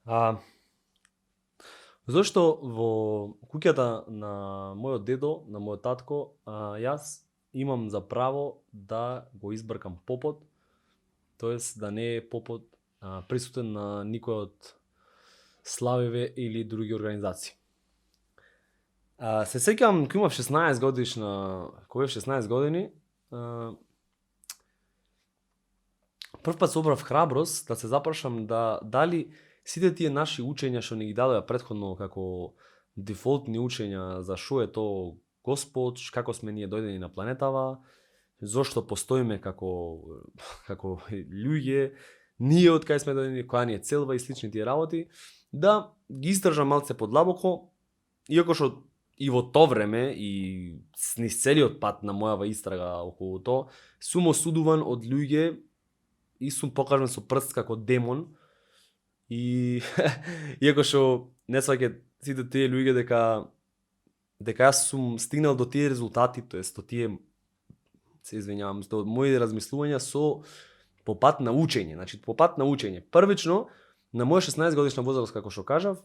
А, Зошто во куќата на мојот дедо, на мојот татко, јас имам за право да го избркам попот, тоест да не е попот присутен на никој од славиве или други организации. Се сеќавам кога имав 16 годишна, кога имав 16 години, прв пат собрав храброст да се запрашам дали сите тие наши учења што ни ги дадоа претходно како дефолтни учења за што е тоа Господ, како сме ние дојдени на планетава, зошто постоиме како луѓе, ние од кај сме дојдени, која ни е целва и слични тие работи, да ги истражам малце подлабоко, иако што и во тоа време и низ целиот пат на мојава истрага околу тоа, сум осудуван од луѓе и сум покажан со прст како демон. И иако што не сваќаат сите тие луѓе дека јас сум стигнал до тие резултати, тоест до тие, се извинјавам, до мои размислувања по пат на учење, значи по пат на учење. Првично, на моја 16 годишна возраст, како што кажав,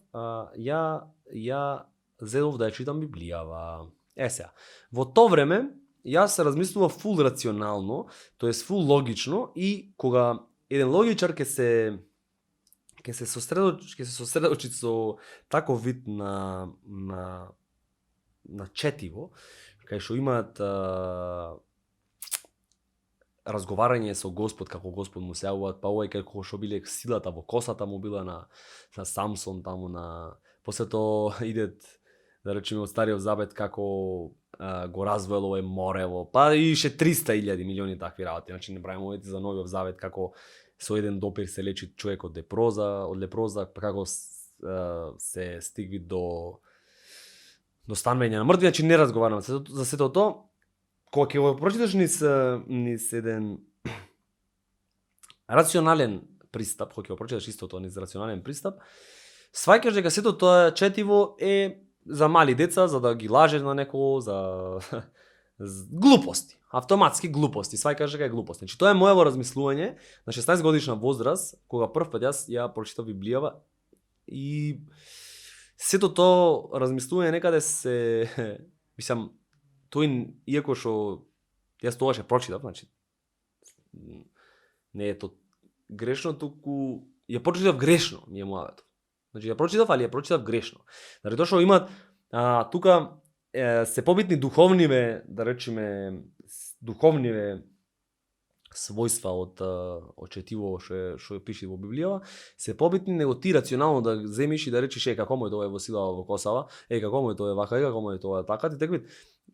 ја зедов да ја читам Библијава. Сега, во тоа време јас се размислував фул рационално, тоест фул логично, и кога еден логичар ќе се сосредочи со таков вид на четиво, кај што имаат разговарање со Господ, како Господ му се јавуваат, па овој како што биле силата во косата му била на Самсон таму после тоа идет, да речеме, од Стариот Завет како го развел овој морево, па и ше 300.000 милиони такви работи. Значи не правиме овој за Новиот Завет како со еден допир се лечи човек од лепроза, па како се стигви до станување на мртви, значи не разговараме за сето тоа. Кога ќе го прочиташ низ еден рационален пристап, кога ќе го прочиташ истото низ рационален пристап, сваќаш дека сето тоа четиво е за мали деца, за да ги лаже на некого, за глупости, автоматски глупости, сваќаш дека е глупост. Значи тоа е моево размислување на 16 годишна возраст, кога прв пат јас ја прочитав Библијава, и сето тоа размислување некаде се мислам, тој, иако што јас тогаш ја прочитав, значи не е тоа грешно, туку ја прочитав грешно, ми е муавето. Значи ја прочитав, али ја прочитав грешно. Заради тоа што имаат тука се побитни духовниве, да речеме, духовниве својства од четиво што пише во Библијава, се побитни него ти рационално да земиш и да речеш како му е тоа во сила во косава, како му е тоа вака, како му е тоа така, ти такви.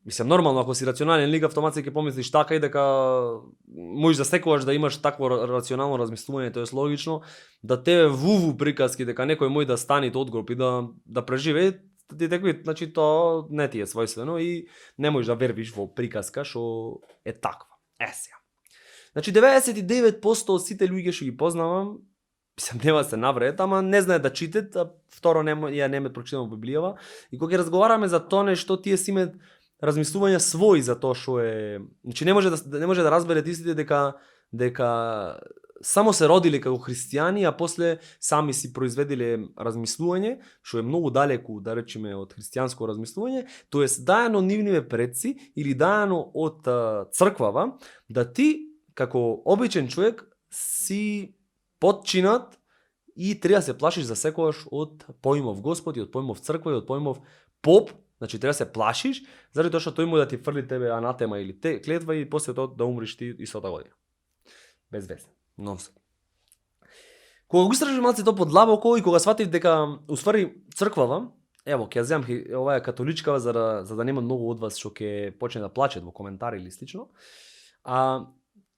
Мислам, нормално, ако си рационален лик, автоматски ќе помислиш така и дека можеш да секогаш да имаш такво рационално размислување, тоа е логично, да тебе вуву приказки дека некој мој да стане од гроб и да преживее, ти такви, значи тоа не ти е својствено и не можеш да вервиш во приказка што е таква. Сега. Значи 99% од сите луѓе што ги познавам, мислам, нема се навред, ама не знаат да читат, а второ ја немаат прочитано Библијава, и кога ќе разговараме за тоа нешто, тие си имаат размислувања своји за тоа што е, значи не може да разберете истите дека само се родиле како христијани, а после сами си произведиле размислување што е многу далеку, да речеме, од христијанско размислување, тоест дајано нивниве предци или дајано од црквава, да ти како обичен човек си потчинат и треба да се плашиш за секогаш од поимов Господ и од поимов црква и од поимов поп. Значи треба да се плашиш заради тоа што тој му да ти фрли тебе анатема или клетва и после тоа да умриш ти истата година. Без везе. Нонсенс. Кога го истражив малце тоа подлабоко и кога сватив дека уствари црквава, ево, ќе ја земам оваа католичкава за да нема многу од вас што ќе почне да плачат во коментари или слично.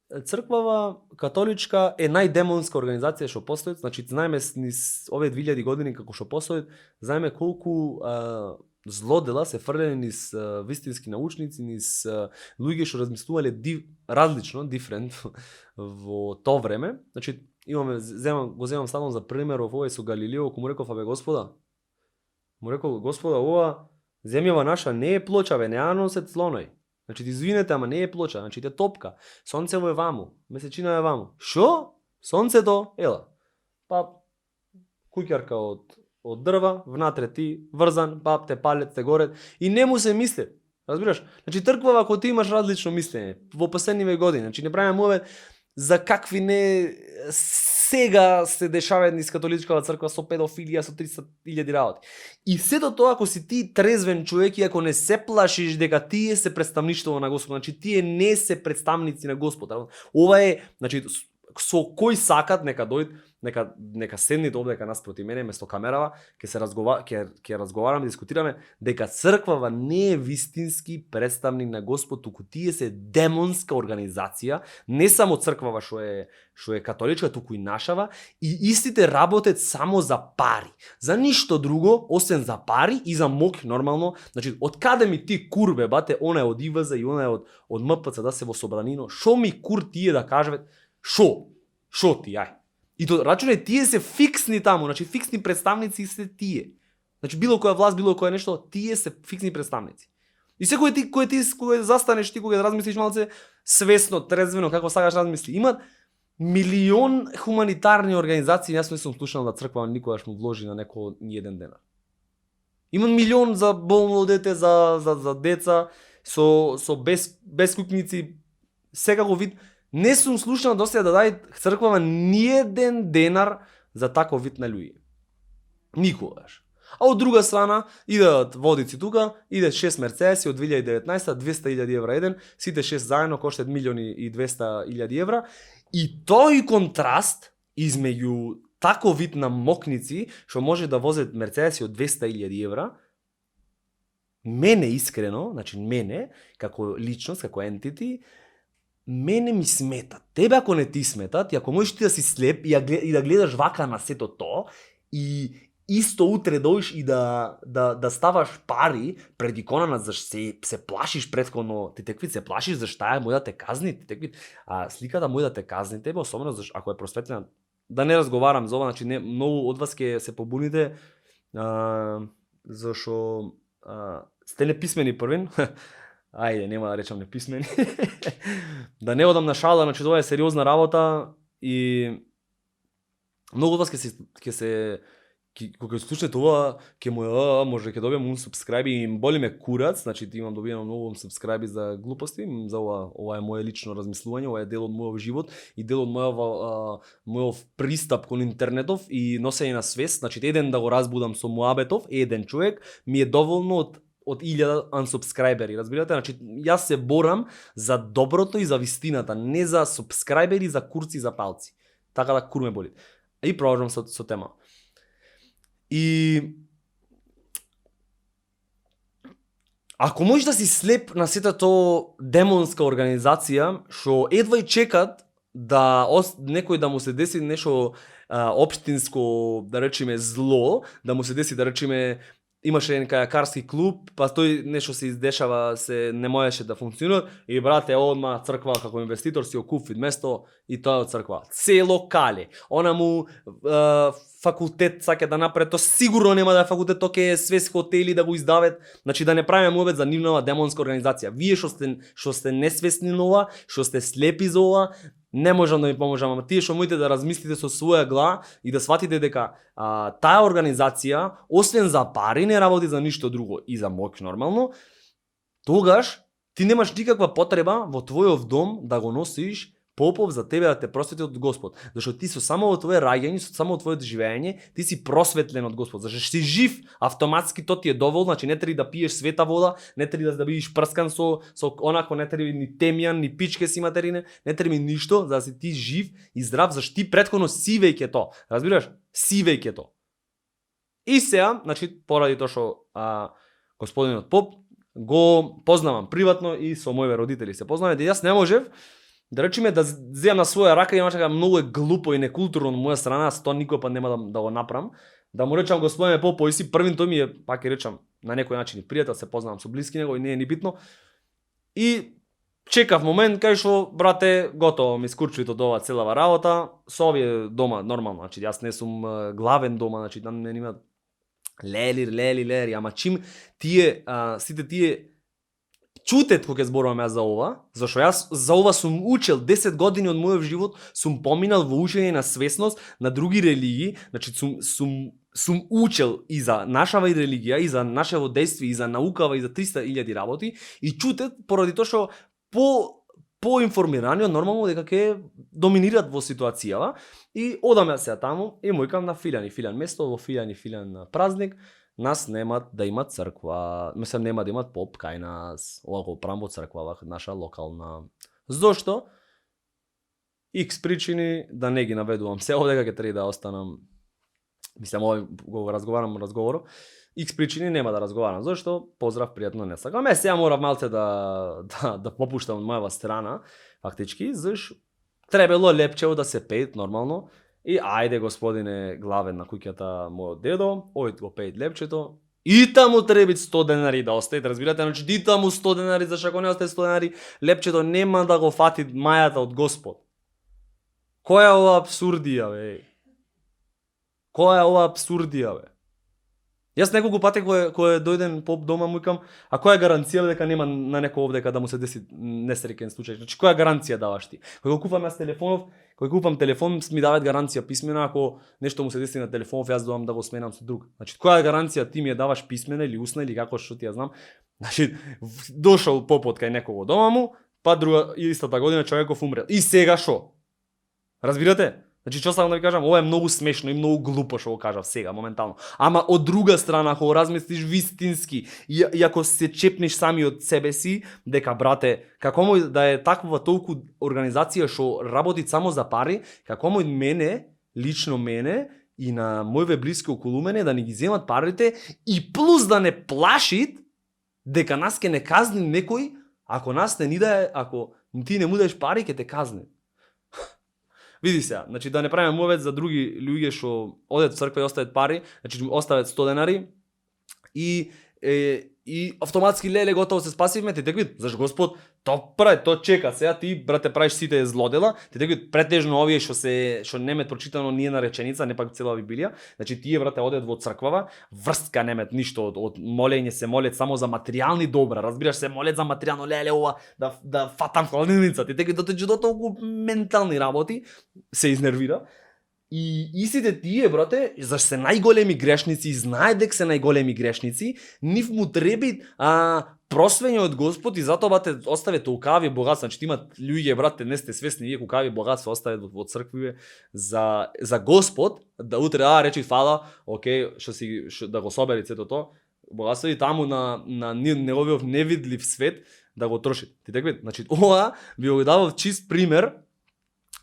Црквава католичка е најдемонска организација што постои, значи знаеме низ овие 2000 години како што постои, знаеме колку злодела се фрлени низ вистински научници, низ луѓе што размислувале различно, different во тоа време. Значи го земам станом за пример овој со Галилео, кој му реков, абе Господа, ова земјава наша не е плоча, бе, не носет слоној. Значи ти извинете, ама не е плоча, значи те топка. Сонцево е ваму, месечина е ваму. Шо? Сонцето? Ела. Па куќарка од дрва, внатре ти врзан, папте, палецте горе и не му се мисли. Разбираш? Значи трквава ако ти имаш различно мислење во последниве години, значи не правиме мовет за какви не сега се дешава низ католичката црква со педофилија, со 300.000 работи. И сето тоа ако си ти трезвен човек и ако не се плашиш дека тие се представништво на Господ, значи тие не се представници на Господ. Ова е, значи со кој сакат нека дојд, нека седнете овде кај нас проти мене место камерава, ќе разговараме, дискутираме дека црквава не е вистински представник на Господ, туку тие се демонска организација, не само црквава што е католичка, туку и нашава, и истите работат само за пари. За ништо друго освен за пари и за мок нормално. Значи од каде ми ти курбе бате, она е од ИВЗ и она е од МПЦ да се во собранино, шо ми кур тие да кажат, шо ти ај. И то рачуне тие се фиксни таму, значи фиксни представници се тие. Значи било која власт, било која нешто, тие се фиксни представници. И секој кој застанеш ти кога размислиш малце свесно, трезвено како сакаш размисли. Имат милион хуманитарни организации, јас не сум слушнал да црква никогаш му вложи на некој ни еден денар. Имат милион за болно дете, за деца со бескупници, секако вид. Не сум слушнал досега да даде црквава ни еден денар за таков вид на луѓе. Никогаш. А од друга страна, идат водици тука, иде 6 Мерцедеси од 2019, 200.000 евра еден, сите 6 заедно коштат 1.200.000 евра. И тој контраст измеѓу таков вид на мокници, што може да возат Мерцедеси од 200.000 евра, мене искрено, значи мене, како личност, како ентити, мене ми сметат. Тебе ако не ти сметат, и ако можеш ти да си слеп и да гледаш вака на сето тоа, и исто утре дојш и да ставаш пари пред икона, зашто се плашиш претходно, ти теквит се плашиш зашто таа може да те казни, ти теквит, а сликата може да те казни тебе, особено зашто ако е просветлена. Да не разговарам за ова, значи не многу од вас ќе се побуните, зашто сте неписмени првин. Ајде, нема да речам неписмени. Да не одам на шала, значи тоа е сериозна работа и многу од вас кога слушате ова, може ќе добиам unsubscribe и им боли ме курац, значи имам добиено многу unsubscribe за глупости, за ова е мое лично размислување, ова е дел од мојот живот и дел од мојов пристап кон интернетов и носење на свест, значи еден да го разбудам со муабетов, еден човек ми е доволно од 1000 unsubscriberi, разбирате? Значи, јас се борам за доброто и за вистината, не за субскрајбери, за курци, за палци. Така да кур ме боли. И продолжам со тема. И ако можеш да си слеп на сета тоа демонска организација, што едва и чекат да некој да му се деси нешто општинско, да речеме зло, да му се деси, да речеме, имаше еден кајакарски клуб, па тој нешто се издешава, не можеше да функционира и брате одма црква како инвеститор си окупи место и тоа од црква. Цело кале. Она му факултет саќе да направи, то сигурно нема да е факултет, тоа ќе е свес хотели да го издават. Значи да не правиме муабет за нивнава демонска организација. Вие што сте несвесни на ова, што сте слепи за ова, не можам да ми поможам, ама тие што можете да размислите со своја глава и да сватите дека таа организација, освен за пари, не работи за ништо друго и за моќ нормално, тогаш ти немаш никаква потреба во твојов дом да го носиш попов за тебе да те просвети од Господ. Зашто ти со само во твое раѓање, со само во твоето живење, ти си просветлен од Господ. Зашто си жив, автоматски тоа ти е доволно, значи не треба да пиеш света вода, не треба да бидеш прскан со онако, не треба ни темјан, ни пичке си материне, не треба ништо, за да си ти жив и здрав, зашто ти претходно си веќе тоа. Разбираш? Си веќе тоа. И сега, значи, поради тоа што господинот поп го познавам приватно и со моите родители се познаваме, јас не можев да речеме да земам на своја рака, имаш така многу е глупо и некултурно од моја страна, тоа никој па нема да го направам. Да му речам господине Попо, и си првин, тој ми е, пак ќе речам, на некој начин и пријател, се познавам со блиски него и не е ни битно. И чекав момент кај што брате готово ми скурчуито од ова целава работа, со овие дома нормално, значи јас не сум главен дома, значи не има лели, ама чим тие сите тие чутет кога ќе зборувам јас за ова, зашто јас за ова сум учел 10 години од мојот живот, сум поминал во учење на свесност на други религии, значи сум учел и за нашава и религија, и за нашево дејство, и за наукава, и за 300.000 работи, и чутет поради тоа што по информираниот нормално дека ќе доминират во ситуацијава, и одам јас сега таму и му викам на Филјан место, во Филјан празник, нас немат да имат црква, мислам нема да имат поп кај нас, ова го правам во црквава наша локална. Зошто? X причини, да не ги наведувам се, овдека ќе треба да останам, мислам овој го разговорот, X причини нема да разговарам, зашто поздрав, пријатно, не сакам. Сега морав малце да попуштам од мојава страна, фактички, зашто требало лепчево да се пеет нормално. И ајде господине главен на куќата мојот дедо, ој го пеет лепчето, и таму треба 100 денари да остаат, разбирате, значи и таму 100 денари, зашто ако не остае 100 денари, лепчето нема да го фати мајата од Господ. Која е ова абсурдија, бе? Која е ова абсурдија, бе? Јас неколку пати кој дојден поп дома му викам, а која е гаранција дека нема на некој овдека да му се деси несреќен случај? Значи која гаранција даваш ти? Кога купам јас телефонов, кога купам телефон ми даваат гаранција писмена, ако нешто му се деси на телефонов јас доам да го сменам со друг. Значи која гаранција ти ми ја даваш писмена или устна или како што ти ја знам? Значи дошол попот кај некого дома му, па друга истата година човеков умрел. И сега шо? Разбирате? Значи, што сакам да ви кажам, ова е многу смешно и многу глупо што го кажав сега, моментално. Ама од друга страна, ако размислиш вистински, и ако се чепнеш сами од себе си, дека, брате, како мој да е таква толку организација што работи само за пари, како мој мене, лично мене, и на мојве блиски околу мене, да ни ги земат парите, и плюс да не плашит, дека нас ке не казни некој, ако нас не ни дае, ако ти не му даеш пари, ке те казни. Види сега, значи да не правиме мовет за други луѓе што одат в црква и остават пари, значи остават 100 денари и автоматски леле готово се спасивме, ти текви, зашто Господ то чека, сега ти брате правиш сите злодела, ти текви претежно овие што немет прочитано ни една реченица, не пак цела Библија, значи тие брате одат во црквава, врска немет ништо од молење, се молат само за материјални добра, разбираш, се молат за материјално леле ова да фатам хладилница, ти текви до толку ментални работи се изнервира. И истите тие, брате, зашто се најголеми грешници, знаат дека се најголеми грешници, нив му треби просвење од Господ и затоа, брате, оставе толкави богатства. Значи, имат луѓе, брате, не сте свесни, вие колкави богатства остават во црквиве за Господ, да утре, речи фала, окей, што да го собери сето тоа, богатство и таму на неговиот невидлив свет да го троши. Ти текве, значи, ова би го давав чист пример.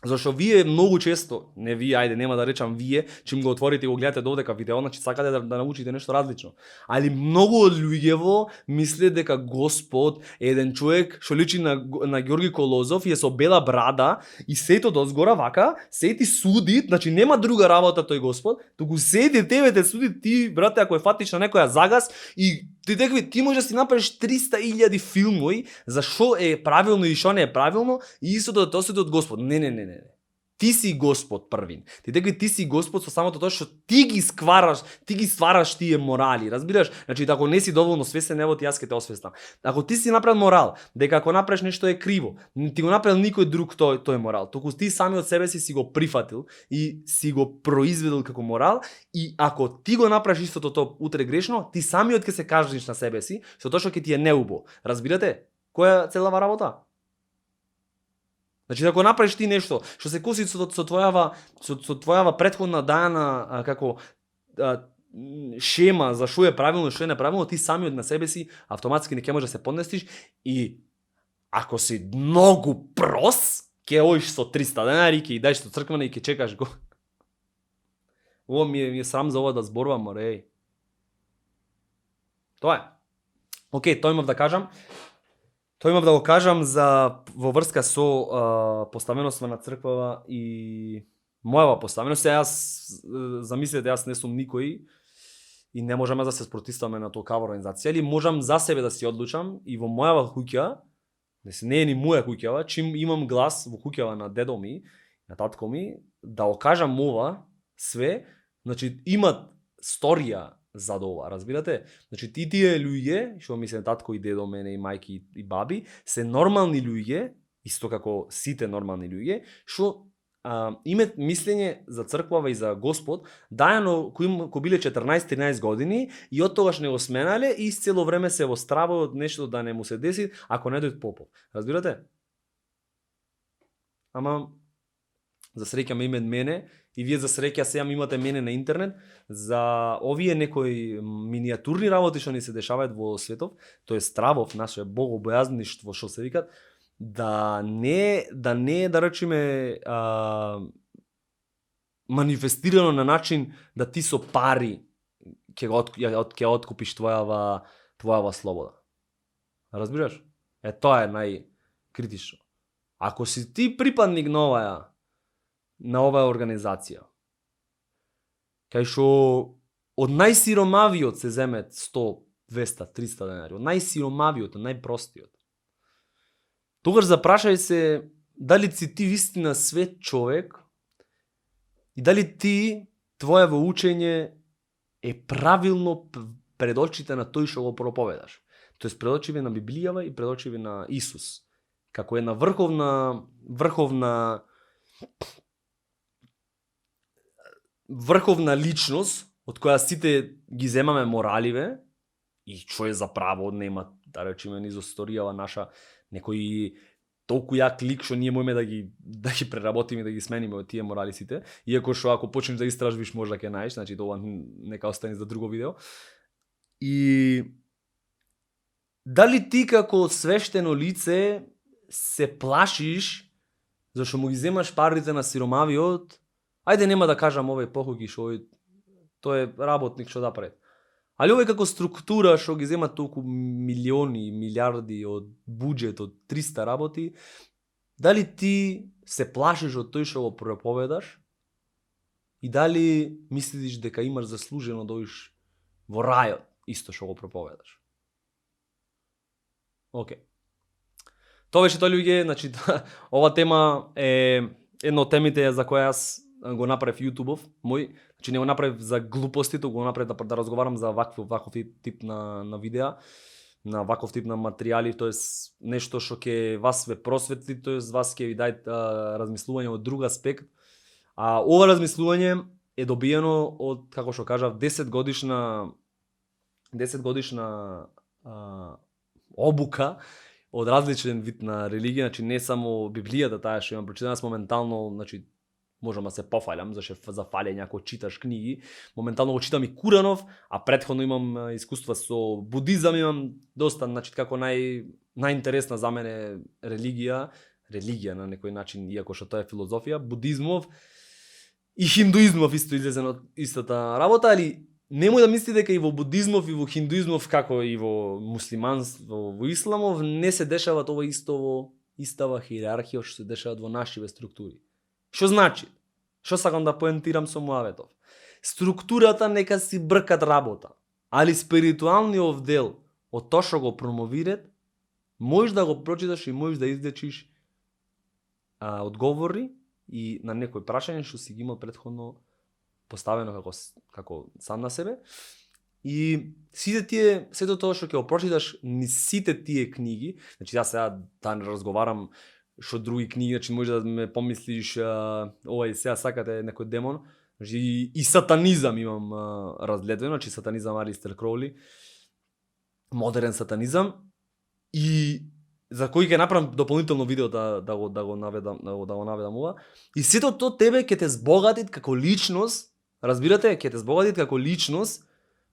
Зашто вие многу често, не вие, ајде, нема да речам вие, чим го отворите и го гледате додека видео, значи сакате да научите нешто различно. Али многу од луѓево мислат дека Господ е еден човек што личи на Ѓорги Колозов и е со бела брада и сето дозгора вака, сети суди, значи нема друга работа тој Господ, туку седи тебе те суди ти, брате, ако е фатиш на некоја загас и ти можеш да си направиш 300.000 филмови за што е правилно и што не е правилно и истото да те осуди од Господ. Не. Ти си Господ првин. Ти си Господ со самото тоа што ти ги ствараш тие морали, разбираш? Значи, ако не си доволно свесен, ево ти јас ке те освестам. Ако ти си направил морал, дека ако направиш нешто е криво, ти го направил никој друг тој морал, туку ти сами од себе си го прифатил и си го произведил како морал, и ако ти го направиш истото тоа утре грешно, ти самиот ќе се кажниш на себе си, со тоа што ќе ти е неубо. Разбирате? Која целава работа? Значи, ако направиш ти нешто што се коси со твојава претходна дајана како шема за што е правилно и што е неправилно, ти самиот на себе си автоматски не ќе можеш да се поднесиш и ако си многу прос, ќе одиш со 300 денари, ќе идеш со црквена и ќе чекаш го. Ова ми е срам за ова да зборувам, море. Тоа е. Океј, тоа имав да кажам. Тоа имав да го кажам во врска со поставеноста на црквава и мојава поставеност. Јас замислете, јас не сум никој и не можам да се спротивстваме на толкава организација, или можам за себе да си одлучам и во мојава куќа, не е ни моја куќава, чим имам глас во куќава на дедо ми, на татко ми, да окажам ова све, значи имат сторија за ова, разбирате? Значи тие луѓе, што ми се татко и дедо мене и мајки и баби, се нормални луѓе, исто како сите нормални луѓе, што имат мислење за црквава и за Господ, дајано кои биле 14-13 години и од тогаш не го сменале и цело време се во страво од нешто да не му се деси ако не дојде попов. Разбирате? Ама за среќа ме имат мене и вие за среќа сега имате мене на интернет за овие некои миниатурни работи што ни се дешаваат во светов, тоа е стравов, наше богобојазништво што се викат, да речеме манифестирано на начин да ти со пари ќе откупиш твојава слобода. Разбираш? Тоа е најкритично. Ако си ти припадник на оваа организација, кај што од најсиромавиот се земе 100, 200, 300 денари, од најсиромавиот, од најпростиот, тогаш запрашај се дали си ти вистина свет човек и дали ти, твоево учење е правилно пред очите на тој што го проповедаш. Тоест пред очите на Библијава и пред очите на Исус. Како една врховна личност од која сите ги земаме мораливе и што е за право нема, да речеме, низ историјава наша некој толку јак лик што ние можеме да ги преработиме и да ги смениме од тие морали сите, иако што ако почнеш да истражбиш можда ќе најдеш, значи тоа нека остане за друго видео. И дали ти како свештено лице се плашиш зашто му ги земаш парите на сиромавиот? Ајде нема да кажам овој похуки што тој е работник што да пред. Али овој како структура што ги зема толку милиони, милиарди од буџет од 300 работи, дали ти се плашиш од тој што го проповедаш и дали мислиш дека имаш заслужено да одиш во рајот исто што го проповедаш? Океј. Тоа беше тоа, луѓе, значи ова тема е една од темите за која јас го направив YouTube-ов мој, значи не го направив за глупости, туку го направив да разговарам за ваков тип на видеа, на ваков тип на материјали, тоест нешто што ќе вас ве просветли, тоест вас ќе ви даде размислување од друг аспект. А ова размислување е добиено од, како што кажав, 10 годишна обука од различен вид на религија, значи не само Библијата таа што имам прочитана, моментално, значи можам да се пофалам, зашто за фалење ако читаш книги, моментално го читам и Куранов, а претходно имам искуства со будизам, имам доста, значи како најинтересна за мене религија на некој начин, иако што тоа е филозофија, будизмов и хиндуизмов исто излезен од истата работа, али немој да мислите дека и во будизмов и во хиндуизмов, како и во муслиманство, во исламов, не се дешава ова истава хиерархија што се дешава во нашиве структури. Што значи? Што сакам да поентирам со муаветов? Структурата нека си бркат работа, али спиритуалниот дел од тоа што го промовират, можеш да го прочиташ и можеш да извлечиш одговори и на некои прашања што си ги имал претходно поставено како сам на себе. И сето тоа што ќе го прочиташ низ сите тие книги, значи јас сега да не разговарам што други книги, значи може да ме помислиш овај сега сакате некој демон, значи и сатанизам имам разгледано, значи сатанизам Алистер Кроули, модерен сатанизам, и за кој ќе направам дополнително видео да го наведам ова. И сето тоа тебе ќе те збогатит како личност, разбирате, ќе те збогатит како личност,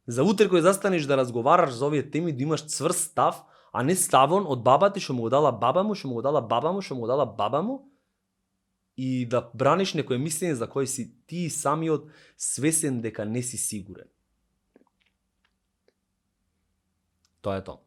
за утре кој застанеш да разговараш за овие теми, да имаш цврст став, а не ставон од бабата што му го дала баба му, што му го дала баба му, што му го дала баба му, и да браниш некој мислење за кој си ти самиот свесен дека не си сигурен. Тоа е тоа.